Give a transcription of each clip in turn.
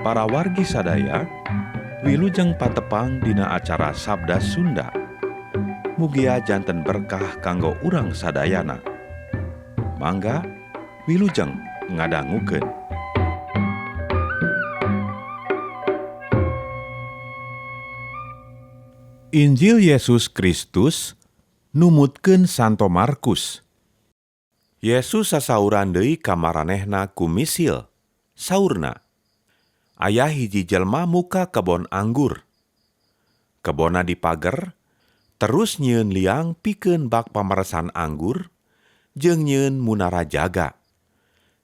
Para wargi sadaya, wilujeng patepang dina acara Sabda Sunda. Mugia janten berkah kanggo urang sadayana. Mangga wilujeng ngadangukeun. Injil Yesus Kristus numutkeun Santo Markus. Yesus sasauran deui ka maranehna ku misil. Saurna, aya hiji jelma muka kebon anggur. Kebonna dipager, terus nyieun liang pikeun bak pameresan anggur, jeung nyieun munara jaga.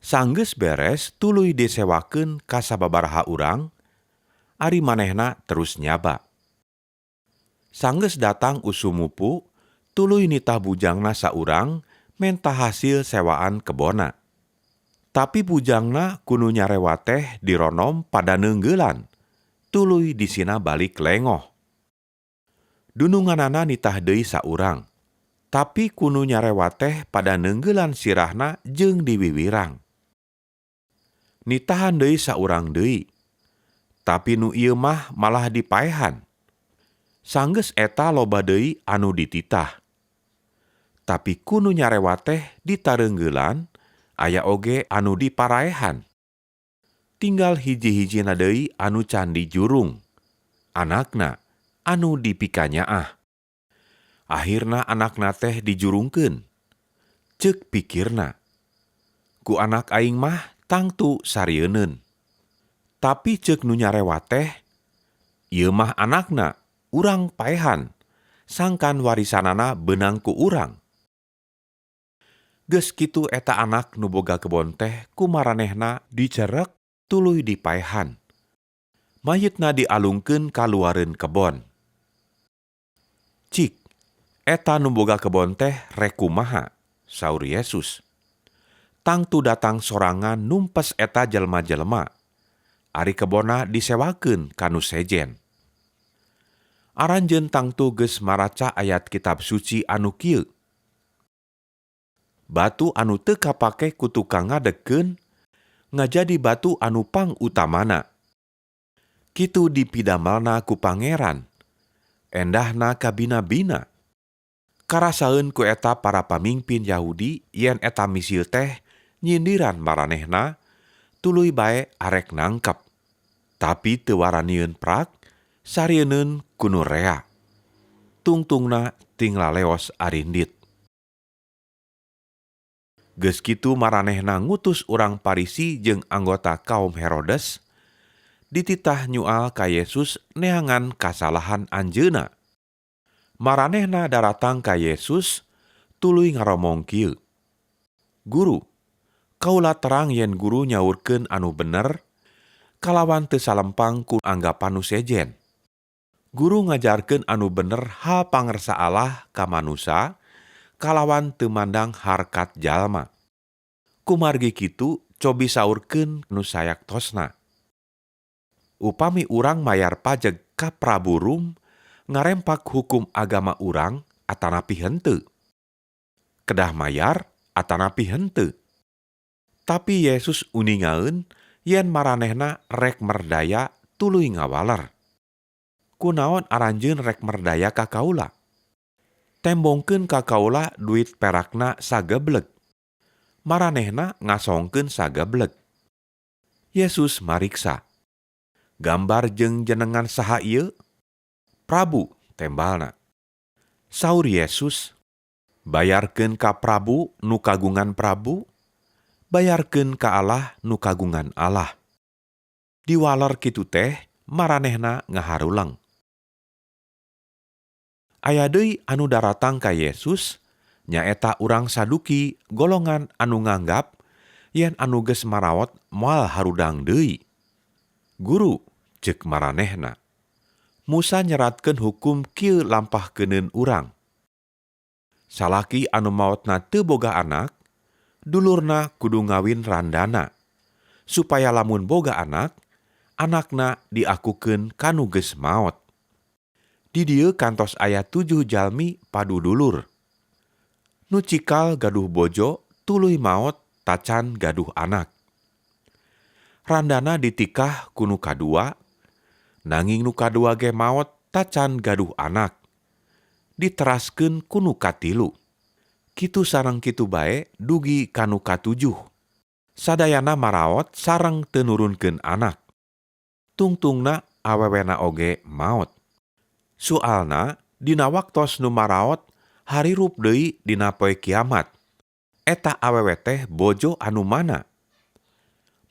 Sanggeus beres tuluy disewakeun ka sababaraha urang, ari manehna terus nyaba. Sanggeus datang usum mupu, tuluy nitah bujangna saurang menta hasil sewaan kebonna. Tapi bujangna ku nu nyarewa teh dironom pada neunggeulan, tuluy disina balik lengoh. Dununganana nitah deui saurang, tapi ku nu nyarewa teh pada neunggeulan sirahna jeung diwiwirang. Nitahan deui saurang deui, tapi nu ieu mah malah dipaehan. Sanggeus eta loba deui anu dititah. Tapi ku nu nyarewa teh ditareunggeulan, aya oge anu diparaehan. Tinggal hiji-hijina deui anu can dijurung, anakna anu dipikanyaah. Akhirna anakna teh dijurungkeun. Ceuk pikirna, ku anak aing mah tangtu sarieun. Tapi ceuk nu nyarewa teh, ieu mah anakna, urang paehan, sangkan warisanana beunang ku urang. Geus kitu eta anak nu boga kebon teh ku maranehna dicerek tuluy dipaehan. Mayitna dialungkeun ka luareun kebon. Cik, eta nu boga kebon teh rek kumaha? Saur Yesus. Tangtu datang sorangan numpes eta jelema-jelema. Ari kebonna disewakeun ka nu sejen. Aranjeun tangtu geus maraca ayat kitab suci anu kieu. Batu anu teu kapake ku tukang ngadegkeun ngajadi batu anu pangutamana. Kitu dipidamelna ku Pangeran, endahna kabina-bina. Karasaeun ku eta para pamingpin Yahudi yen eta misil teh nyindiran maranehna, tuluy bae arek nangkep. Tapi teu waranieun prak, sarieun ku nu rea. Tungtungna tinglaleos arindit. Geus kitu maranehna ngutus urang Parisi jeung anggota kaum Herodes, dititah nyual ka Yesus neangan kasalahan anjeunna. Maranehna daratang ka Yesus, tuluy ngaromong kieu. Guru, kaula terang yen guru nyaurkeun anu bener, kalawan teu salempang ku anggapan nu sejen. Guru ngajarkeun anu bener hal pangersa Allah ka manusa, kalawan teu mandang harkat jalma. Kumargi kitu cobi saurkeun nu sayaktosna. Upami urang mayar pajeg ka Prabu Rum, ngarempak hukum agama urang atanapi henteu. Kedah mayar atanapi henteu. Tapi Yesus uningaeun yen maranehna rek merdaya tuluy ngawaler. Kunaon aranjeun rek merdaya ka kaula? Tembongkeun ka kaula duit perakna sagebleg. Maranehna ngasongkeun sagebleg. Yesus mariksa. Gambar jeung jenengan saha ieu? Prabu tembalna. Saur Yesus, bayarkeun ka Prabu nu kagungan Prabu, bayarkeun ka Allah nu kagungan Allah. Diwaler kitu teh maranehna ngaharuleng. Aya deui anu daratang ka Yesus, nyaeta urang Saduki golongan anu nganggap yen anu geus maraot moal harudang deui. Guru, ceuk maranehna, Musa nyeratkeun hukum kieu lampah keuneun urang. Salaki anu maotna teu boga anak, dulurna kudu ngawin randana, supaya lamun boga anak, anakna diakukeun ka nu geus maot. Di dieu kantos aya 7 jalmi padudulur. Nu cikal gaduh bojo tuluy maot tacan gaduh anak. Randana ditikah ku nu kadua, nanging nu kadua ge maot tacan gaduh anak. Diteraskeun ku nu katilu. Kitu sareng kitu bae dugi ka nu katujuh. Sadayana maraot sareng teu nurunkeun anak. Tungtungna awewena oge maot. Sualna dina waktos nu maraot harirup deui dina poe kiamat. Eta awewe teh bojo anu mana?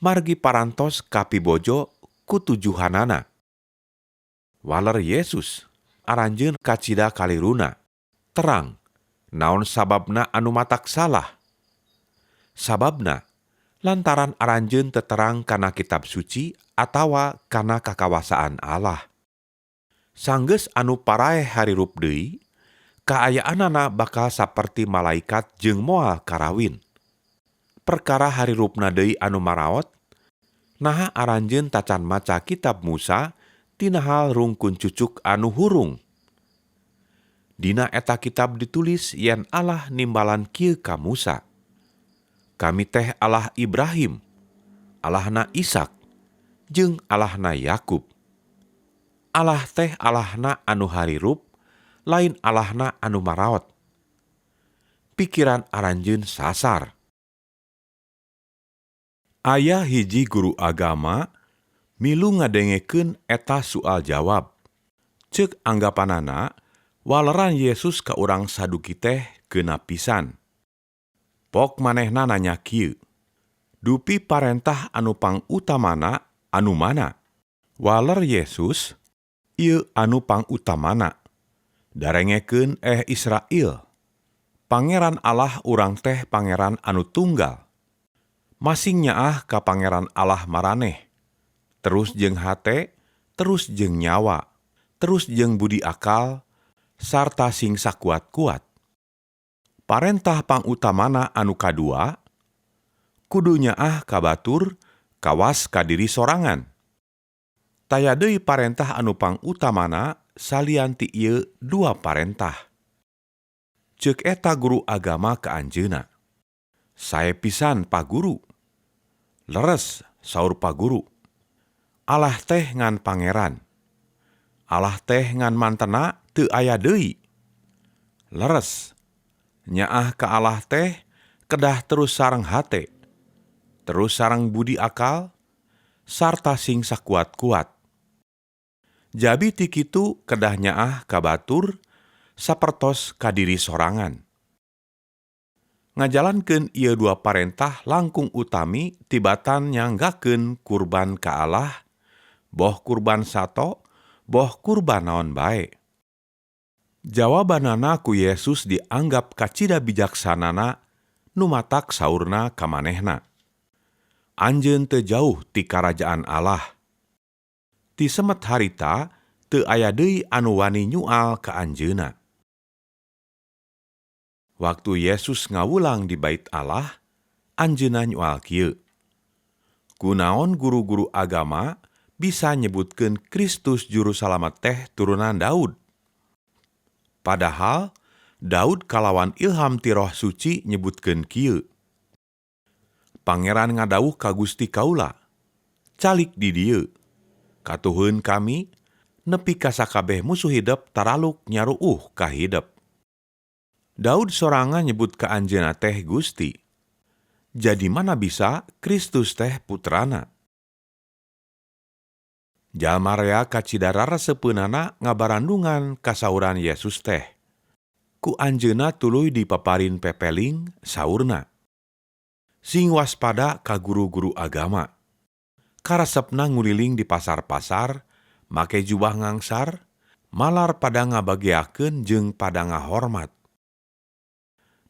Margi parantos kapibojo ku tujuhanana. Waler Yesus, aranjeun kacida kaliruna. Terang, naon sababna anu matak salah? Sababna, lantaran aranjeun teu terang kana kitab suci atawa kana kakawasaan Allah. Sanggeus anu paraeh harirup deui, kaayaanana bakal saperti malaikat jeung moal karawin. Perkara harirupna deui anu maraot, naha aranjeun tacan maca kitab Musa tina hal rungkun cucuk anu hurung. Dina eta kitab ditulis yen Allah nimbalan kieu ka Musa. Kami teh Allah Ibrahim, Allahna Ishak, jeung Allahna Yakub. Allah teh Allahna anu harirup, lain Allahna anu maraot. Pikiran aranjeun sasar. Aya hiji guru agama milu ngadengekeun eta soal jawab. Ceuk anggapanana, waleran Yesus ka urang Saduki teh geuna pisan. Pok manehna nanya kieu, "Dupi parentah anu pangutamana anu mana?" Waler Yesus, "Ieu anu pangutamana. Darengekeun eh Israel. Pangeran Allah urang teh Pangeran anu tunggal. Masing nyaah ka Pangeran Allah maraneh. Terus jeung hate, terus jeung nyawa, terus jeung budi akal, sarta sing sakuat-kuat. Parentah pangutamana anu kadua, kudu nyaah ka batur, kawas ka diri sorangan. Taya deui parentah anu pangutamana salian ti ieu dua parentah." Ceuk eta guru agama ka anjeunna, "Sae pisan, Pa Guru." "Leres," saur Pa Guru. "Allah teh ngan Pangeran. Allah teh ngan mantena teu aya deui." "Leres. Nyaah ka Allah teh kedah terus sareng hate, terus sareng budi akal, sarta sing sakuat-kuat. Jabi ti kitu kedah nyaah ka batur sapertos ka diri sorangan. Ngajalankeun ieu dua parentah langkung utami tibatan nyanggakeun kurban ka Allah, boh kurban sato, boh kurban naon bae." Jawabanana ku Yesus dianggap kacida bijaksanana nu matak saurna ka manehna, "Anjeun teu jauh ti karajaan Allah." Ti semet harita teu aya deui anu wani nyual ka anjeunna. Waktu Yesus ngawulang di Bait Allah, anjeunna nyual kieu, "Kunaon guru-guru agama bisa nyebutkeun Kristus juru salamet teh turunan Daud? Padahal Daud kalawan ilham ti Roh Suci nyebutkeun kieu: Pangeran ngadawuh ka Gusti kaula, calik di dieu, katuhun kami, nepi ka sakabeh musuh hidep taraluk nyaruuh ka hidep. Daud sorangan nyebut ka anjeunna teh Gusti. Jadi mana bisa Kristus teh putrana?" Jalma rea kacida rarasepeunana ngabarandungan kasauran Yesus teh. Ku anjeunna tuluy dipaparin pepeling saurna, "Sing waspada ka guru-guru agama. Karesepna nguliling di pasar-pasar, make jubah ngangsar, malar pada ngabageakeun jeung pada ngahormat.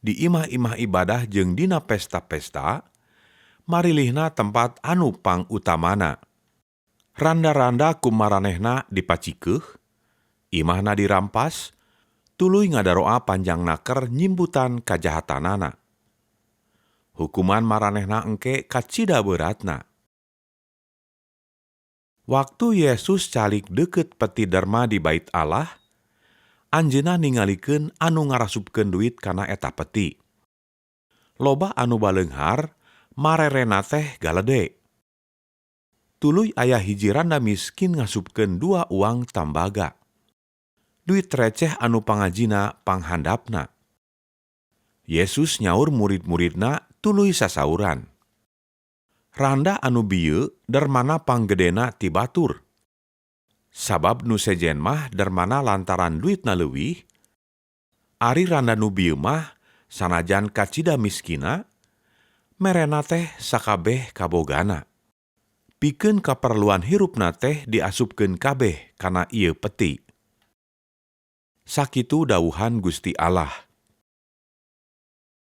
Di imah-imah ibadah jeung dina pesta-pesta, marilihna tempat anu pangutamana. Randa-randa ku maranehna dipacikeuh, imahna dirampas, tuluy ngadaroa panjang naker nyimbutan kajahatanana. Hukuman maranehna engke kacida beratna." Waktu Yesus calik deukeut peti derma di Bait Allah, anjeunna ningalikeun anu ngarasupkeun duit kana eta peti. Loba anu baleunghar, marerena teh galede. Tuluy aya hiji randa miskin ngasupkeun dua uang tambaga. Duit receh anu pangajina panghandapna. Yesus nyaur murid-muridna tuluy sasauran. Randa anu bieu dermana panggedena ti batur. Sabab nu sejen mah dermana lantaran duitna leuwih, ari randa nu bieu mah sanajan kacida miskina, merena teh sakabeh kabogana. Pikeun kaperluan hirupna teh diasupkeun kabeh kana ieu peti. Sakitu dawuhan Gusti Allah.